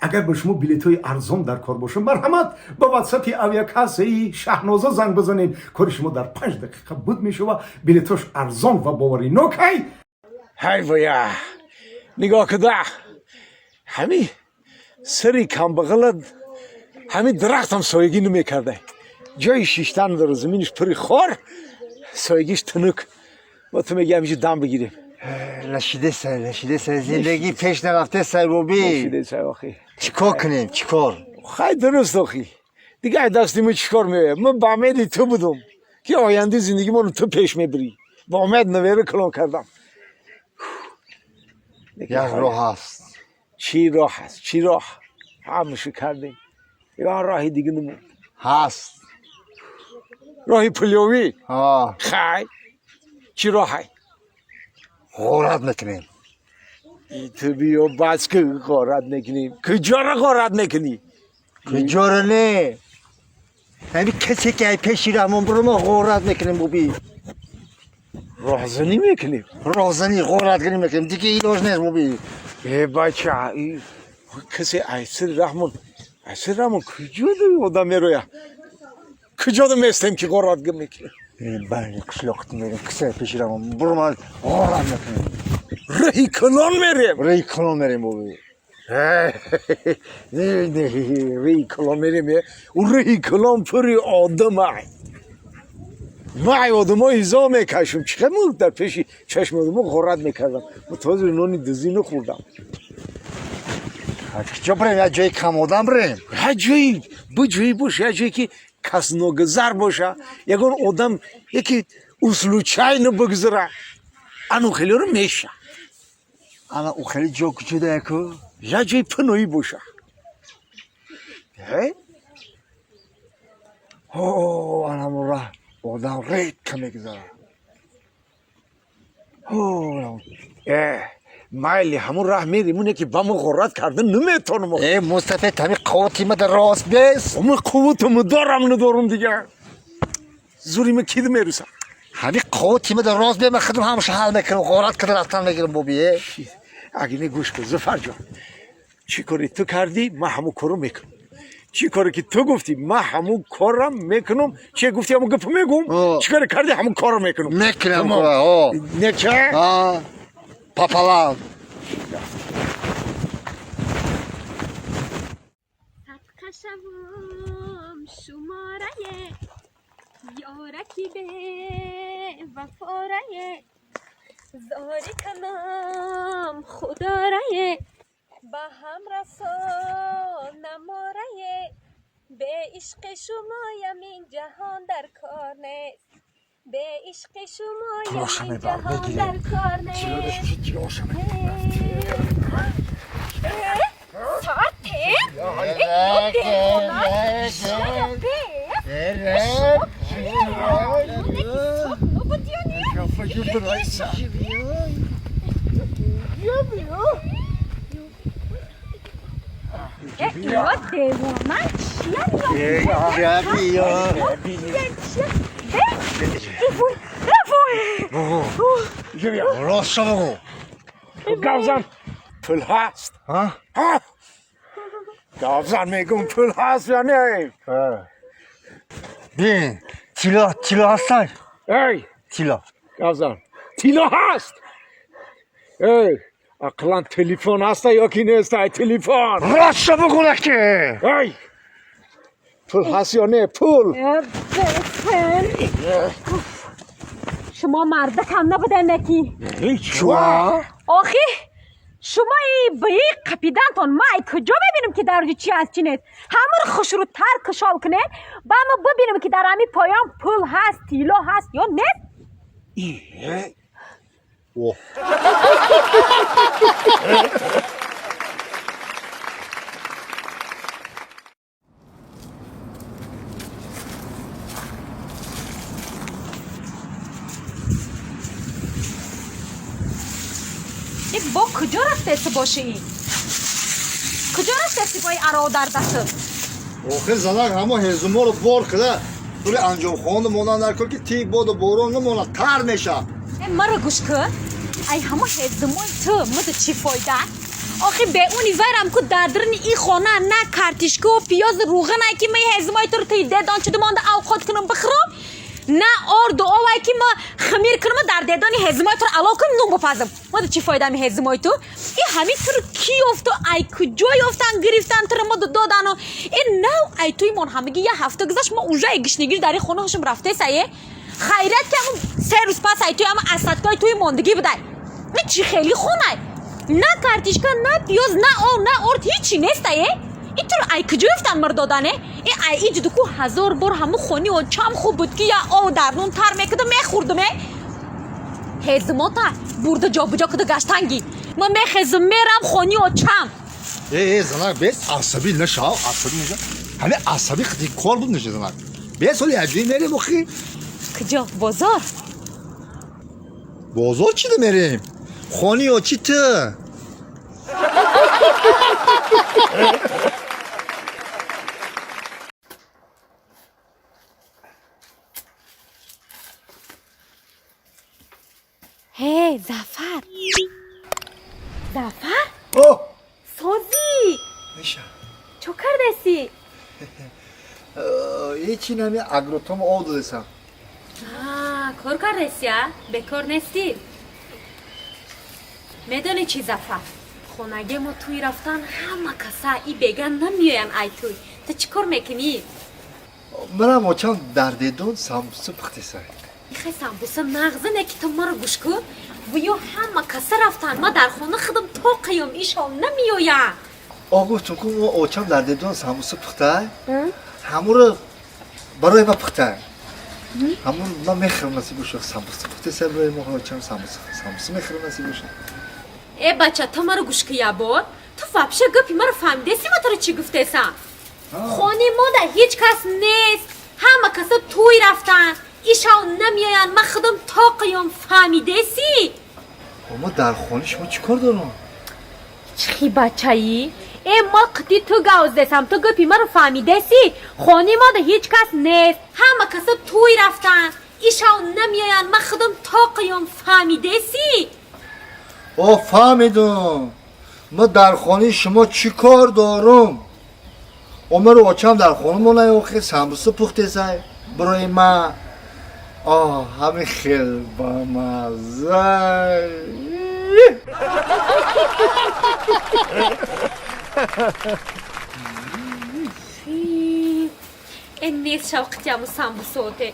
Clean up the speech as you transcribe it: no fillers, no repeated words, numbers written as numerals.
Агар ба шумо билетҳои арзон дар кор бошад, марҳамат, ба ватсапи авиакассаи Шаҳноза занг бизанед. Кори шумо дар 5 дақиқа буд мешава. Билетҳош арзон ва боваринок. Ҳай ҳай воя, нигоҳ куда, ҳами сари камбағала ҳами дарахтам соягӣ намекарда. Ҷои шиштан надора, заминиш пури хор, соягиш тунук. Ма ту меги ҳамиҷо дам бигирем. Нашидесай, нашидесай, зиндагӣ пеш нарафтесай, боби. Нашидесай, охи. Чикор кунем, чикор? Хай, дуруст, охи, дига дасти мо чикор меояд? Ман ба умеди ту будум, ки ояндаи зиндагимонро ту пеш мебирӣ. Ба умед навера калон кардам. Як роҳ ҳаст. Чӣ роҳ ҳаст? Чӣ роҳ? Ҳамашу кардем, ё роҳи дига намонд? Ҳаст. Роҳи пулёвӣ? Ҳа. Хай, чӣ роҳай? Ғорат мекунем. Ту биё, бас ки, ғорат мекунем. Куҷоро ғорат мекунӣ? Куҷоро не, ҳами касе ки ай пеши раҳмон буро, мо ғорат мекунем, боби. Роҳзанӣ мекунем? Роҳзанӣ, ғоратгарӣ мекунем, дига илоҷ нест, боби. Э, бача, касе айсири раҳмон, айсири раҳмон куҷо одам мероя? Куҷода местем, ки ғорат мекунем? Байни қишлоқти мерем, касе пеши раҳмон буро, ма ғорат мекунем. Роҳи калон мерем? Роҳи калон мерем, боби. Роҳи калон мерем. У роҳи калон пури одамай. Ма ай одамо изо мекашам. Чӣ қадр дар пеши чашми одамо ғорат мекардам? Ма тоза нони дузӣ нахӯрдам. Куҷо бирем? Як ҷои кам одам бирем. Як ҷои буҷои боша, як ҷое ки кас ногузар боша, ягон одам яке случайно бигузара, ану хелеро меша. Ана у хеле ҷо куҷода яку? Як ҷои паноҳӣ боша. О, ана ҳамон раҳ одам редко мегузарад. Э, майли, ҳамон раҳ мерем, оне ки ба мо ғорат карда наметонам. Э, мустафед, ҳами қуввати мада рост бес. Ма қувватаму дорам, надорам, дига зури ма кида мерасам? Ҳами қуввати мада рост бе, ман худам ҳамаша ҳал мекунам, ғорат карда рафтан мегирам, боби, э. Аги не, гӯш кун, Зуфарҷон, чӣ коре ту кардӣ, ман ҳамон корро мекунам. Чӣ коре ки ту гуфтӣ, ман ҳамон корам мекунам. Че гуфтӣ, ҳамон гапо мегӯм. Чӣ коре кардӣ, ҳамон корро мекунам. Мекунам. Неча. Пополам. Садқа шавам шуморае ёраки бевафорае, зорӣ канам худорае, ба ҳам расонаморае. Бе ишқи шумоям ин ҷаҳон дар кор нест, бе ишқи шумоям ин ҷаҳон дар кор нест. Соат тем девона чия бе? Шумо кие? Набуд ё не? Ино девона чия? Чия бе? Рост шо бугӯ. Гавзан, пул ҳаст? Гавзан, мегум, пул ҳаст ё не? Бин, тилло, тилло ҳастай? Эй! Тилло. Гавзан, тилло ҳаст? Эй, ақлан телефон ҳаста ё ки нестай телефон? Рост шо бугӯ ки. Эй, пул ҳаст ё не, пул? Бесен, шумо мардакам набудандаки. Чуа? Охи, шумои ба и қапидантон ма ай куҷо мебинам, ки дар оҷо чи ҳаст, чи нест? Ҳамаро хушрӯтар кушол кунед, ба ма бибинам, ки дар ҳамин поён пул ҳаст, тилло ҳаст ё нест. О. Ик, бо куҷо рафтеси боши? Ин куҷо рафтеси бо ин аро дар дастат? Охир, занак, ҳамо ҳезуморо бор кида тури анҷомхона монанд дар кор, ки тик боду борон намонад, тар меша. Э, маро гӯш кун, ай ҳамо ҳезумои ту муда чӣ фоида? Охи бе уни вайрам ку дар дарни и хона на картишка ва пиёз руғана ки ма ҳезумои туро ти дедон чида монда авқот кунам бихӯрам, на орду овай ки ма хамир кунам дар дедони ҳезумои туро ало кунам нун бипазам. Ма чӣ фоида ми ҳезумои ту? И ҳамин туро ки ёфту, ай куҷо ёфтан гирифтан туро ма додану? Ин нав ай туи мон ҳамагӣ я ҳафта гузашт, ма уже ай гишнигир дар ин хона ҳошам рафтесае. Хайрат ки ҳамун 3 рӯз пас ай туи ҳама асадкои туи мондагӣ будай. Ин чӣ хеле хонай? На картишка, на пиёз, на ов, на орд, ҳичи нестае. Ин туро ай куҷо ёфтан мар додане? Ин ай иҷду ку 1000 бор ҳамун хони очам хуб буд ки я ов дар нун тар мекунам мехӯрдум. Ҳезумота бурда ҷобиҷо куда гаштанги. Ма мехезум мерам хони очам. Э, занак, бес асабӣ нашав, асабӣ нашав. Ҳамин асабӣ қити кор буд наша занак. Бес ҳоли аҷоиб мерем охи. Куҷо? Бозор? Бозор чида мерем? Хони очи ту. Ҳе, Зафар. Зафар? О! Созӣ! Неша. Чо кардасӣ? Ҳечи нами агротом ов додесам. Кор кардасӣ, а? Бекор нестӣ? Медонӣ чӣ, Зафар? Хонаге мо туй рафтан ҳама каса и бега намеоян ай туй. Ту чӣ кор мекунӣ? Манам очам дар дедон самбуса пухтесай. Ихе самбуса нағза не ки ту маро гӯш кун. Вуё ҳама каса рафтан, ма дар хона худам тоқаём, ишол намеоян. О, гуфтум ку очам дар дедон самбуса пухтай. Ҳамуро барои ма пухтай. Ҳамун ман мехӯрам насиб боша самбуса пухтесай барои мо очам самбуса самбуса мехӯрам насиб боша. Э бача, ту маро гӯш кун ябор. Ту вообще гапи маро фаҳмидеси, ма туро чӣ гуфтесам? Хони мода ҳеҷ кас нест, ҳама каса туй рафтан, ишав намеоянд, ман худам тоқаём, фаҳмидеси? Ма дар хони шумо чӣ кор дорам? Чӣ бачаӣ? Э ма қити ту гавздесам, ту гапи маро фаҳмидеси? Хони мода ҳеҷ кас нест, ҳама каса туй рафтан, ишав намеоянд, ман худам тоқаём, фаҳмидеси? О, фаҳмидум. Ма дар хонаи шумо чӣ кор дорум? Омару очам дар хона монай охи самбуса пухтесай барои ма. О, ҳамин хел бамаззай. Э нест шавқити ҳамун самбусаоте.